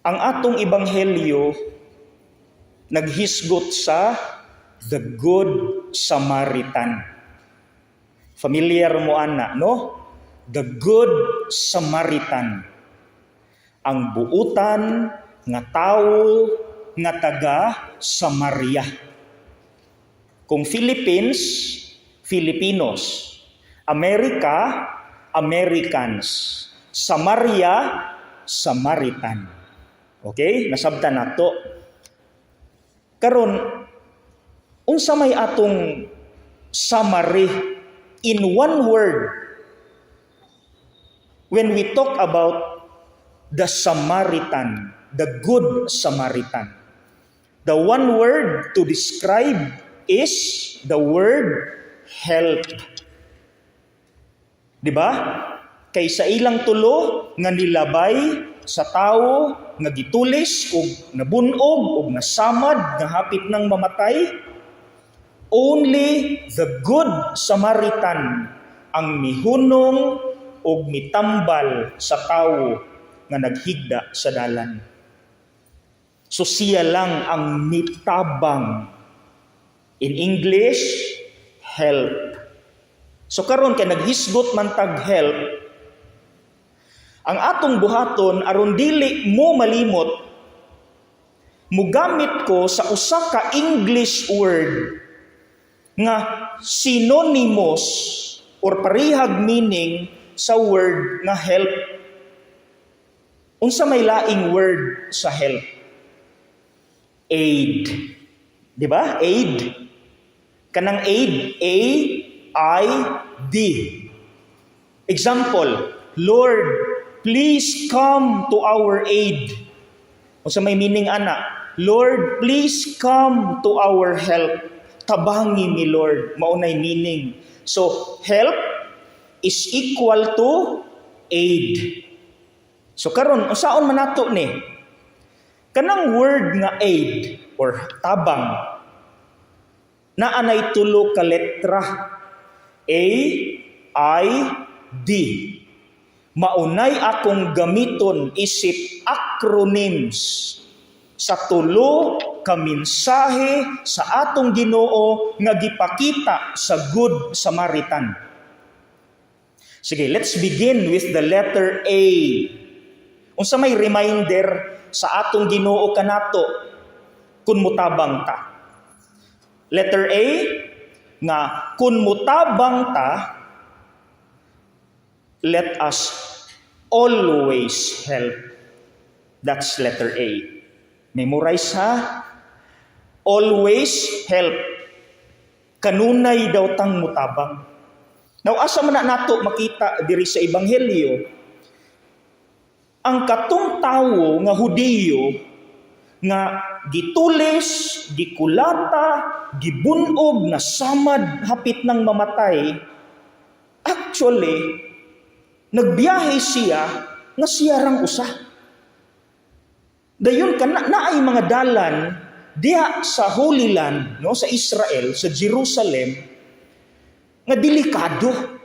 Ang atong ebanghelyo naghisgot sa the Good Samaritan. Familiar mo ana, no? The Good Samaritan. Ang buutan nga tawo nga taga Samaria. Kung Philippines, Filipinos. America, Americans. Samaria, Samaritan. Okay? Nasabtan nato. Karon, unsa may atong summary in one word when we talk about the Samaritan, the Good Samaritan? The one word to describe is the word "help." Di ba? Kay sa ilang tulo nga nilabay sa tawo nga gitulis og nabunog og nasamad nga hapit nang mamatay, only the Good Samaritan ang mihunong og mitambal sa tawo nga naghigda sa dalan. So siya lang ang mitabang. In English, "help." So karon kay naghisgot man tag help, ang atong buhaton aron dili mo malimot, mugamit ko sa usa ka English word nga synonymous or parehag meaning sa word nga "help." Unsa may laing word sa "help"? Aid. Di ba? Aid. Kanang aid, A I D. Example, "Lord, please come to our aid." Unsa may meaning ana? "Lord, please come to our help." Tabangi mi, Lord, mao nay meaning. So, "help" is equal to "aid." So karon, unsaon man nato ni? Kanang word nga "aid" or "tabang" naa nay tulo ka letra, A I D. Maunay akong gamiton isip acronyms sa tulo ka mensahe sa atong Ginoo nga gipakita sa Good Samaritan. Sige, let's begin with the letter A. Unsa may reminder sa atong Ginoo kanato kun mutabang ta? Letter A, nga kun mutabang ta, let us always help. That's letter A. Memorize ha. Always help. Kanunay daw tang mutabang. Now, asa man na nato makita diri sa Ebanghelyo? Ang katong tawo nga Hudiyo nga gitulis, gikulata, gibunog, nasamad hapit nang mamatay, actually nagbiyahe siya nga siya rang usa. Dayon kana naay mga dalan diha sa Holy Land, no, sa Israel, sa Jerusalem, nga delikado.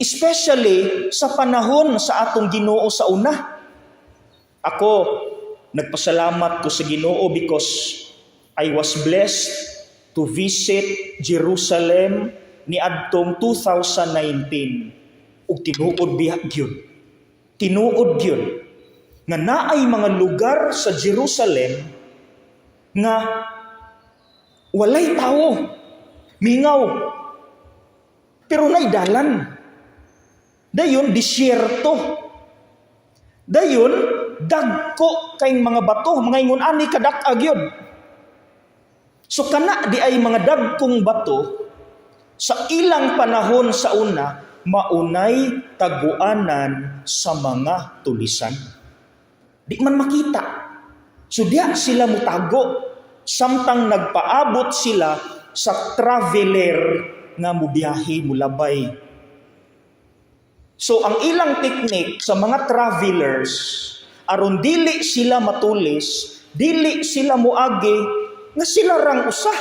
Especially sa panahon sa atong Ginoo sa una. Ako, nagpasalamat ko sa Ginoo because I was blessed to visit Jerusalem niadtong 2019, ug tinuod biya gyud. Tinuod gyud nga naay mga lugar sa Jerusalem nga walay tao. Mingaw. Pero nay dalan. Dayon disyerto. Dayon dagko kay mga bato, mga ingon ani kadak-a gyud. So kana diay mga dagkong bato, sa ilang panahon sa una, maunay taguanan sa mga tulisan. Di man makita. So diya sila mutago samtang nagpaabot sila sa traveler nga mubiyahe, mulabay. So ang ilang technique sa mga travelers aron dili sila matulis, dili sila muagi nga sila rang usa.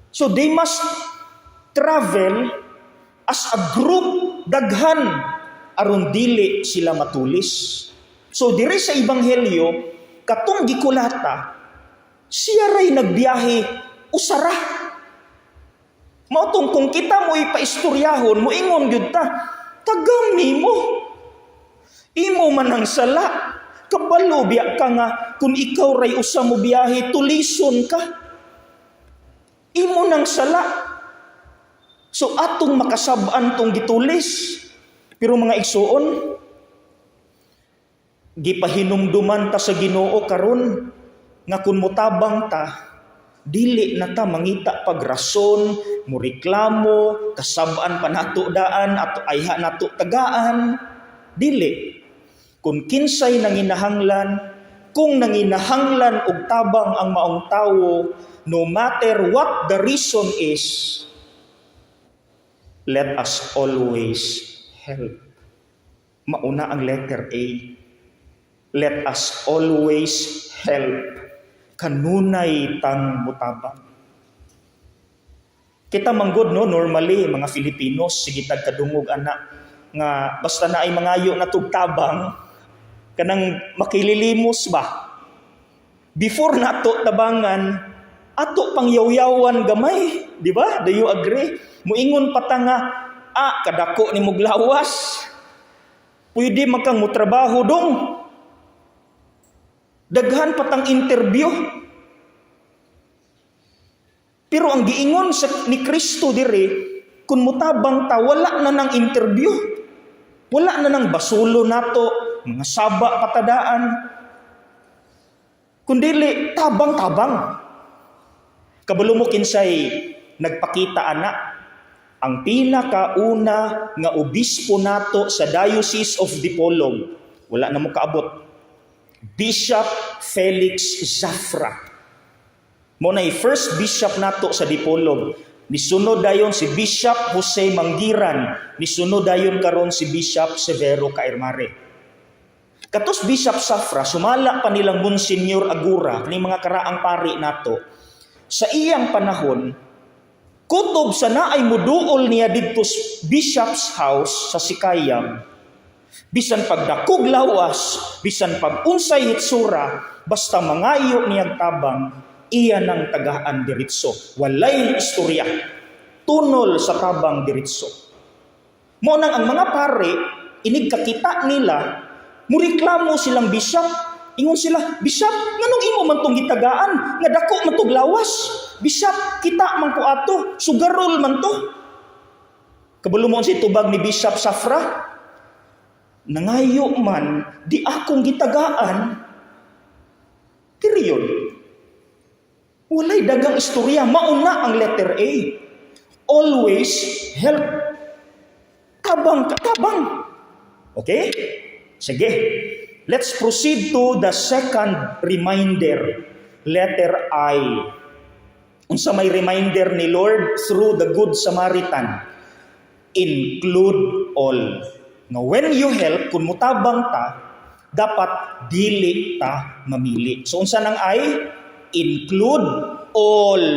So they must travel as a group, daghan, aron dili sila matulis. So diri sa Ebanghelyo, katong gikulata, siya ray nagbiyahe usara. Mao tong kung kita mo ipaistoryahon, moingon gyud ta, tagam nimo. Imo man ang sala. Kabalo biya ka nga kung ikaw ray usa mo biyahe, tulison ka. Imo nang sala. So atong makasab-an tong gitulis. Pero mga igsuon, gipahinumduman ta sa Ginoo karon nga kung motabang ta, dili na ta mangita pag rason, mo reklamo, kasab-an pa nato daan ato ayha nato tagaan. Dili. Kung kinsay nanginahanglan, kung nanginahanglan og tabang ang maong tawo, no matter what the reason is, let us always help. Mauna ang letter A. Let us always help. Kanunay tang mutabang. Kita manggod, no, normally mga Filipinos, sige tag kadungog ana nga basta na ay mangayo na tabang, kanang makililimos ba. Before nato tabangan, ato pang yaw-yawan gamay, di ba? Do you agree? Muingon pa ta nga, "Ah, kadako ni muglawas. Pwede man kang mutrabaho dong. Daghan pa tang interview." Pero ang giingon sa ni Kristo diri, kung mutabang ta, wala na nang interview. Wala na nang basulo nato, mga saba patadaan. Kundili tabang-tabang. Kabalo mo kinsay nagpakita ana? Ang pinakauna nga obispo nato sa Diocese of Dipolog. Wala na mo kaabot. Bishop Felix Zafra. Mao na first bishop nato sa Dipolog. Nisunod dayon si Bishop Jose Manggiran. Nisunod dayon karon si Bishop Severo Caermare. Katos Bishop Zafra, sumala pa nilang Monsignor Agura, ni mga karaang pari nato. Sa iyang panahon, kutob sa naay muduol niya didto sa Bishop's House sa Sikayam, bisan pagdakog lawas, bisan pag unsay hitsura, basta mangayo niyang tabang, iya nang tagaan diritso. Walay istorya. Tunol sa tabang diritso. Mao nang ang mga pare, inig kakita nila, mureklamo silang bishop. Ingon sila, "Bishop, nganong imo man tong gitagaan? Nga dako man tog lawas. Bishop, kita man ko ato, sugarol man to." Kabalo mo si tubag ni Bishop Safra? "Nangayo man, di akong gitagaan." Period. Walay dagang istorya. Mauna ang letter A. Always help. Tabang ka, tabang. Okay? Sige. Let's proceed to the second reminder. Letter I. Unsa may reminder ni Lord through the Good Samaritan? Include all. Nga when you help, kung mutabang ta, dapat dili ta mamili. So unsa nang I? Include all.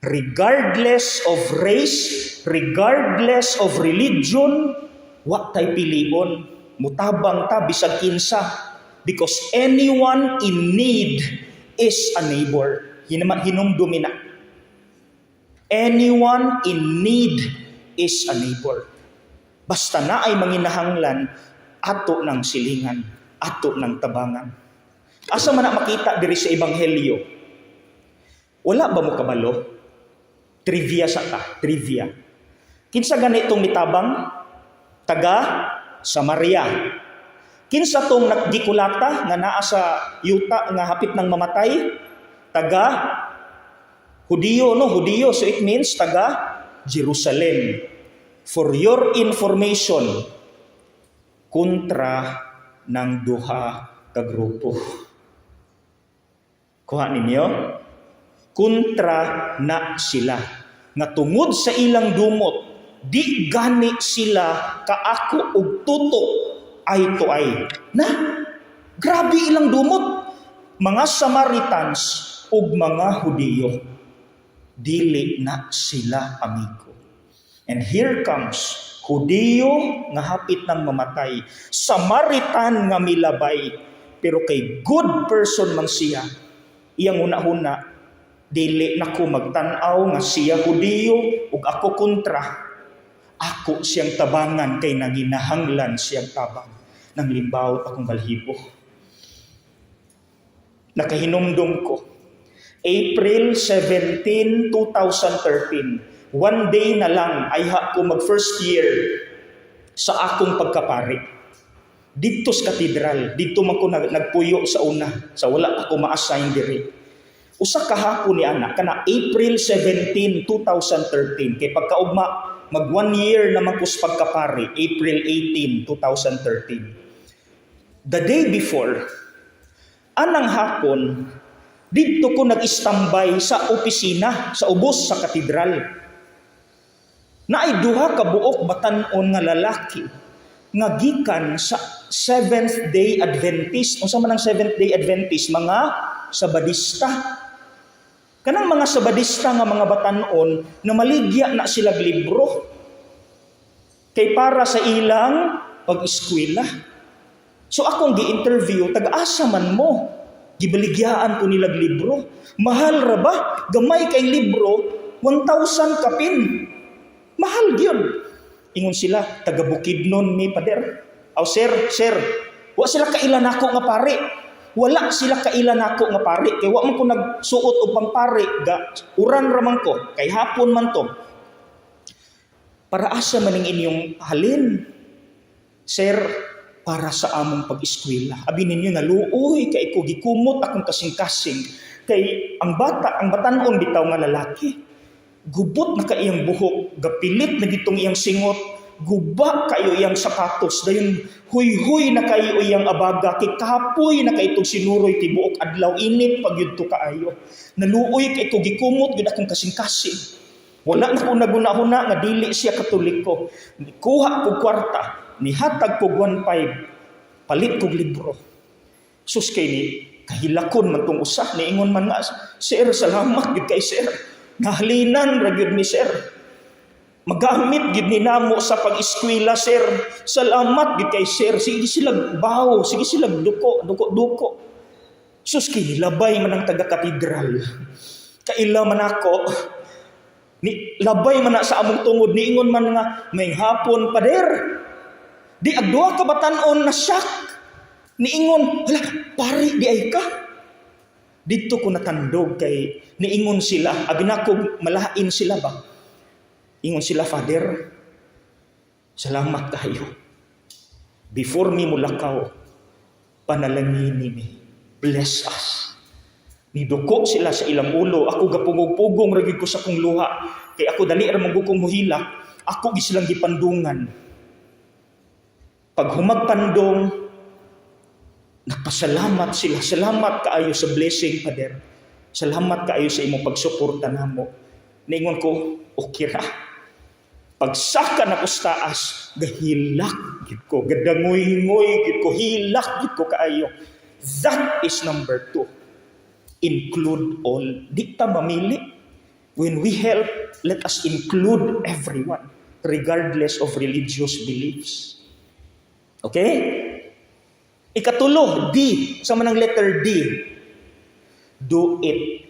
Regardless of race, regardless of religion, wa tay pilion. Mutabang ta bisag kinsa because anyone in need is a neighbor. Hinumdumi na. Anyone in need is a neighbor. Basta na ay manginahanglan, ato ng silingan, ato ng tabangan. Asa man na makita diri sa Ebanghelyo? Wala ba mo kabalo? Trivia sa ta, trivia. Kinsa gani itong mitabang? Taga Samaria. Kinsa tong naggikulata nga naa sa yuta nga hapit ng mamatay? Taga Hudiyo, no? Hudiyo. So it means taga Jerusalem. For your information, kontra ng duha ka grupo. Kuha ninyo? Kontra na sila. Nga tungod sa ilang dumot, di gani sila kaako og tuto eye to eye. Na, grabe ilang dumot. Mga Samaritans ug mga Hudiyo, dili na sila amigo. And here comes Hudiyo nga hapit nang mamatay, Samaritan nga milabay, pero kay good person man siya, iyang una-una, dili nako magtan-aw nga siya Hudiyo ug ako kontra. Ako siyang tabangan kay nanginahanglan siyang tabang. Nang limbawot akong balhibo. Nakahinumdum ko, April 17, 2013, one day na lang ayha ko mag first year sa akong pagkapari. Didto sa katedral, didto man ko nagpuyo sa una, sa wala pa ko ma-assign diri. Usa ka hapon ni ana, kana April 17, 2013, kay pagkaugma mag one year naman ko sa pagkapari, April 18, 2013. The day before, anang hapon, didto ko nag-standby sa opisina sa ubos sa katedral. Naay duha ka buok batan-on nga lalaki nga gikan sa Seventh Day Adventist. Unsa man ang Seventh Day Adventist? Mga Sabadista. Kanang mga Sabadista nga mga batan-on na maligya na sila libro kay para sa ilang pag-eskwela. So akong gi-interview, taga-asa man mo? Gibaligyaan ko nilag libro. Mahal ra ba? Gamay kay libro, 1,000 kapin. Mahal gyud. Ingon sila, taga Bukidnon mi, pader. Aw sir, sir, wa sila kaila nako nga pare. Wala sila kaila nako nga pare kay wa man ko nagsuot og pangpare, ga uran ra man ko kay hapon man to. Para asa man ning inyong halin? Sir, para sa among pag-eskwela. Abi ninyo, naluoy kay ko, gikumot akong kasing-kasing kay ang bata, ang batan-on bitaw nga lalaki. Gubot na ka iyang buhok, gapilit na gitong iyang singot, guba kayo iyang sapatos, dayon huy-huy na kayo iyang abaga, kay kapoy na kay itong sinuroy tibuok adlaw, init pag yun to kaayo. Naluoy kay ko, gikumot gid akong kasing-kasing. Wala na ko naguna-huna nga dili siya Katoliko. Kuha ko kwarta, nihatag ko 1.5, palit kog libro. Sus, kay ni kahilakon man tong usa, niingon man nga, "Sir, salamat gid kay sir. Nahalinan ra gyud ni sir. Magamit gid ni namo sa pag-eskwela, sir. Salamat gid kay sir." Sige sila bawo, sige sila duko, duko duko. Sus, kay labay man ang taga katedral. Kaila man ako, ni labay man na sa among tungod, niingon man nga, "May hapon, pader." Di ag duha ka batan-on na shock. Niingon, "Hala, pare di ay ka." Didto ko natandog kay niingon sila, abi nako malain sila ba. Ingon sila, "Father, salamat kayo. Before mi mulakaw, panalangini mi. Bless us." Niduko sila sa ilang ulo. Ako gapungog-pugong ra gyud ko sa kong luha. Kay ako dali ra man kong muhilak. Ako gi silang gipandungan. Pag humagpandong, nagpasalamat sila. "Salamat kaayo sa blessing, Father. Salamat kaayo sa imong pagsuporta namo." Niingon ko, "Okay ra." Pagsaka na ko sa taas, gahilak gid ko, gadangoy-ngoy gid ko, hilak gid ko kaayo. That is number two. Include all. Di ta mamili. When we help, let us include everyone, regardless of religious beliefs. Okay? Ikatulo, D. Sa manang letter D. Do it.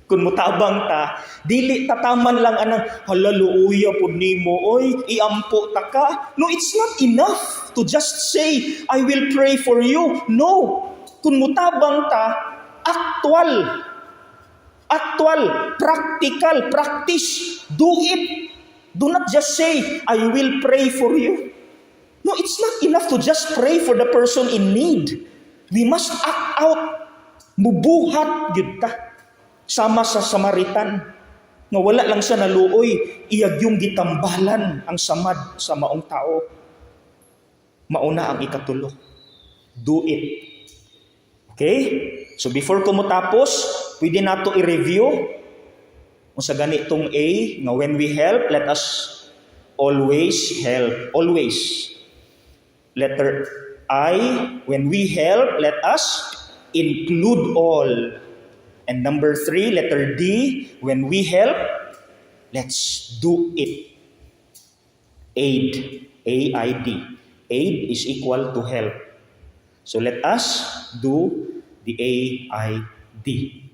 Kung mutabang ta, dili tataman lang anang, "Hala, luuya pud nimo, oy, iampo ta ka." No, it's not enough to just say, "I will pray for you." No. Kung mutabang ta, actual. Actual, practical, practice. Do it. Do not just say, "I will pray for you." No, it's not enough to just pray for the person in need. We must act out. Mubuhat gyud ta. Sama sa Samaritan nga wala lang siya naluoy, iyag yung gitambalan ang samad sa maong tao. Mauna ang ikatulo. Do it. Okay? So before ko motapos, pwede nato i-review kung sa ganitong A, nga when we help, let us always help. Always. Letter I, when we help, let us include all. And number three, letter D, when we help, let's do it. Aid. A-I-D. Aid is equal to help. So let us do the AID.